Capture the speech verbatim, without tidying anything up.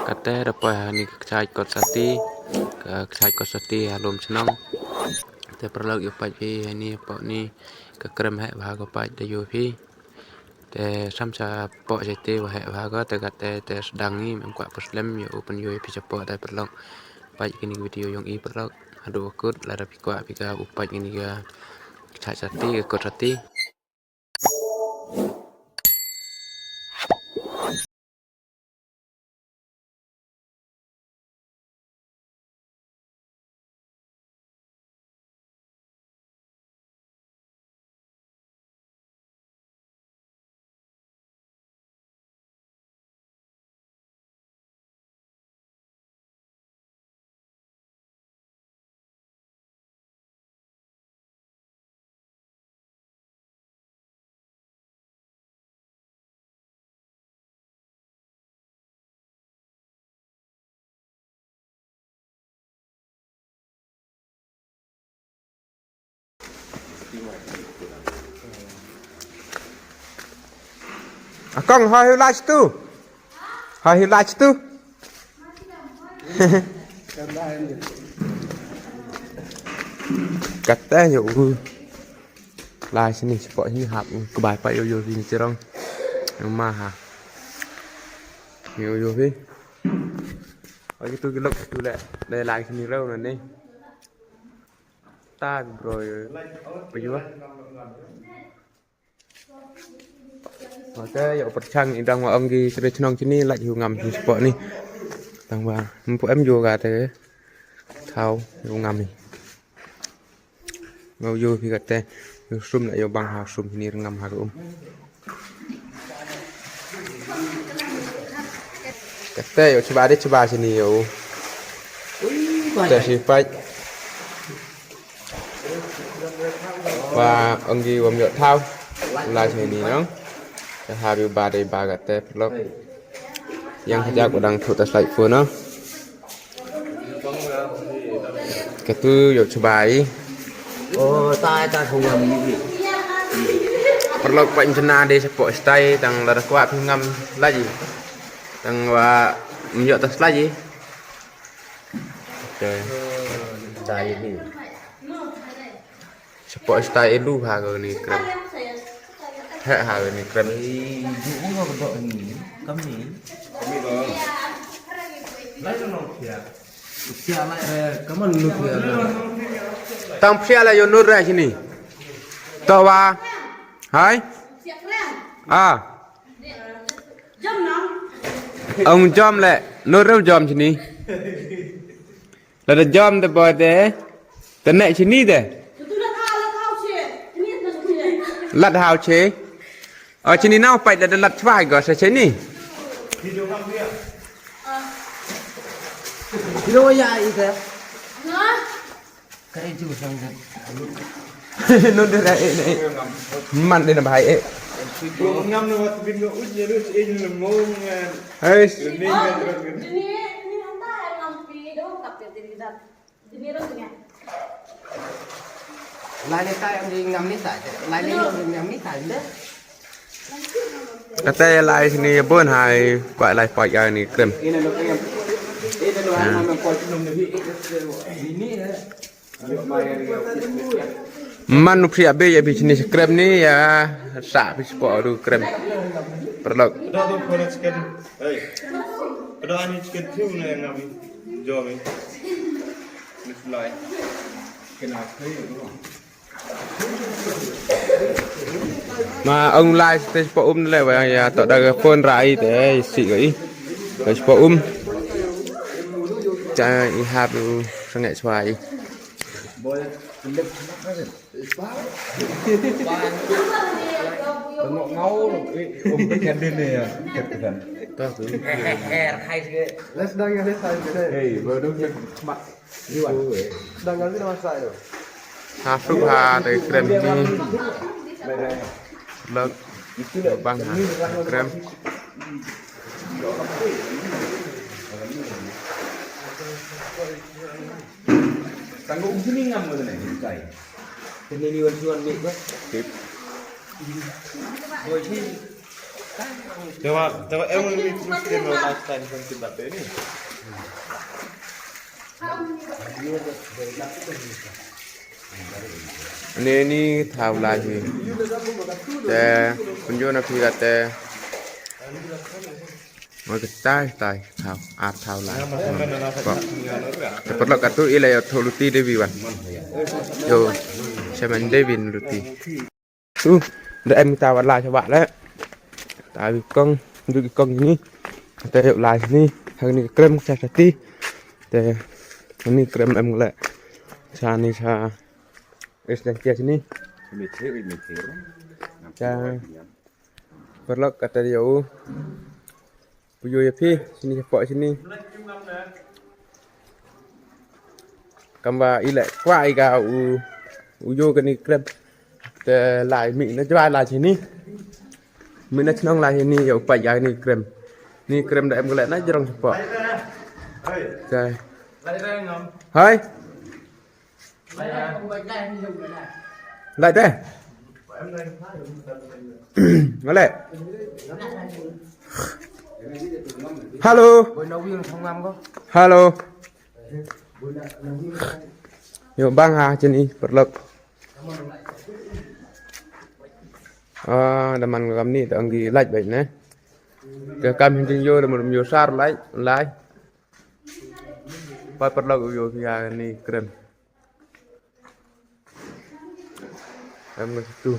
Kata da poi ha ni ka kjat kot sati, ka kjat kot sati ha lum chnong. Te paralok ïa pait phi ha ni pok ni ka krem heh bha ka pait da ïoh phi. Te sam sa pok sati wa heh bha ka te kata te sdang ni mem kwah pyrslem ïa u pynïoh ïa phi sa pok te paralok. Pait kini video yong i paralok. Haduh kut lada phi kwah phi ka u pait kini ka kjat sati ka kot sati. Akong, hoi hu lach tu. Hoi hu lach tu. Kata ïa u. Lai sini, spot sini hap. Kbai pa yo yo sini cerong. Yang maha. Yo yo sini. Oi, kitu ki lok kitu leh. Dei lai sini rau na ni. Ta bro yo. Payuh. Oi te ïa u pyrchang i dang wa ong ki tre chnong chini lait hu ngam hi spot ni. Tang ba mpu em yoga te. Thau hu ngam hi. Ngau yu phi kate. Yu sum na yu bang ha sum hini rngam ha um. Kate yu chiba de chiba sini yu. Te si pai. Wa ong gi wam yu thau. La sini no. Te ha yu ba de ba kate pelok. Yang hajak udang thu ta slide phone no. Katu yu chibai. Oh, tai tai phone ngam ni. Perlu pak chena de sepok stai tang lada kuat phone ngam lagi. Tang wa myok tas lagi. Okay. Tai ni. Sepok stai ilu ha ko ni krem. He ha ko ni krem. Ei, ju u ko dok ni. Kam ni. Lai no pia. Pia lai, eh, kaman nu pia. Tang pia la yo nur ra sini. To wa. Hai. Ah. Ong jom le. Nur ra jom sini. Lada jom te boy te. Te ne sini te. Lat hau che. Oh, sini nau pai lada lat chwa go sa sini. Kino ya ite. Ka e ju sang. No de ra e ne. Man de na bahai e. Ngam no wat bin no uj ne lu e ne mo ngan. Hai. Lai ni tai ang di ngam ni tai. Lai ni ngam ni tai de. Kata ya lai sini bun hai kwah lai poi ya ni krem. Man nu phi abi ya bi sini krem ni ya sa phi spot du krem. Perlu. Pada tu kena chicken. Hey. Pada ani chicken tu na yang ngam. Jom ni. Ni lai. Kena free tu. Ma ong lai stage pa um le wa ya to da ka phone ra i te si ko i. Ka pa um. Cha i hap u sangai swai. Tengok ngau eh um kan din ya. To tu. Let's dang ya let's dang. Hey, baru mak. Sedang kali dah masak tu. Ha, sup ha, te krem ni. Lok. Bang ha, krem. Tangguh sini ngam ke sana, kai. Sini ni wan tuan mik ke. Sip. Boy sini. Te wa, te wa em ni tu skin no last time kan kita pe ni. Ni ni thaw lai hi. Te pynjor na phi kate. Mo ka tai tai thaw, ar thaw lai. Te paralok katu ila yo tho luti devi wan. Yo, semen devi luti. Tu da em kita wat lai sha wah le. Ta wi kong, du ki kong ni. Te yo lai ni, hang ni krem sa sa ti. Te ni krem em le. Sa ni sa es dan tia sini. Sa paralok kata yo. Puyo ya phi, sini sepak sini. Kamba ilek kwa iga u u yo kani krem. Te lai mi na jwa lai sini. Mi na chnong lai sini ya upa ya ni krem. Ni krem da em kala na jrong sepak. Te. Hai. Lai te. Ngale. Halo. Halo. Yo bang ha chini paralok. Ah, da man ngam ni ta anggi lai bai ne. Ke kam hin yo da man yo sar lai lai. Pat paralok yo ya ni krem. Em ngi tu.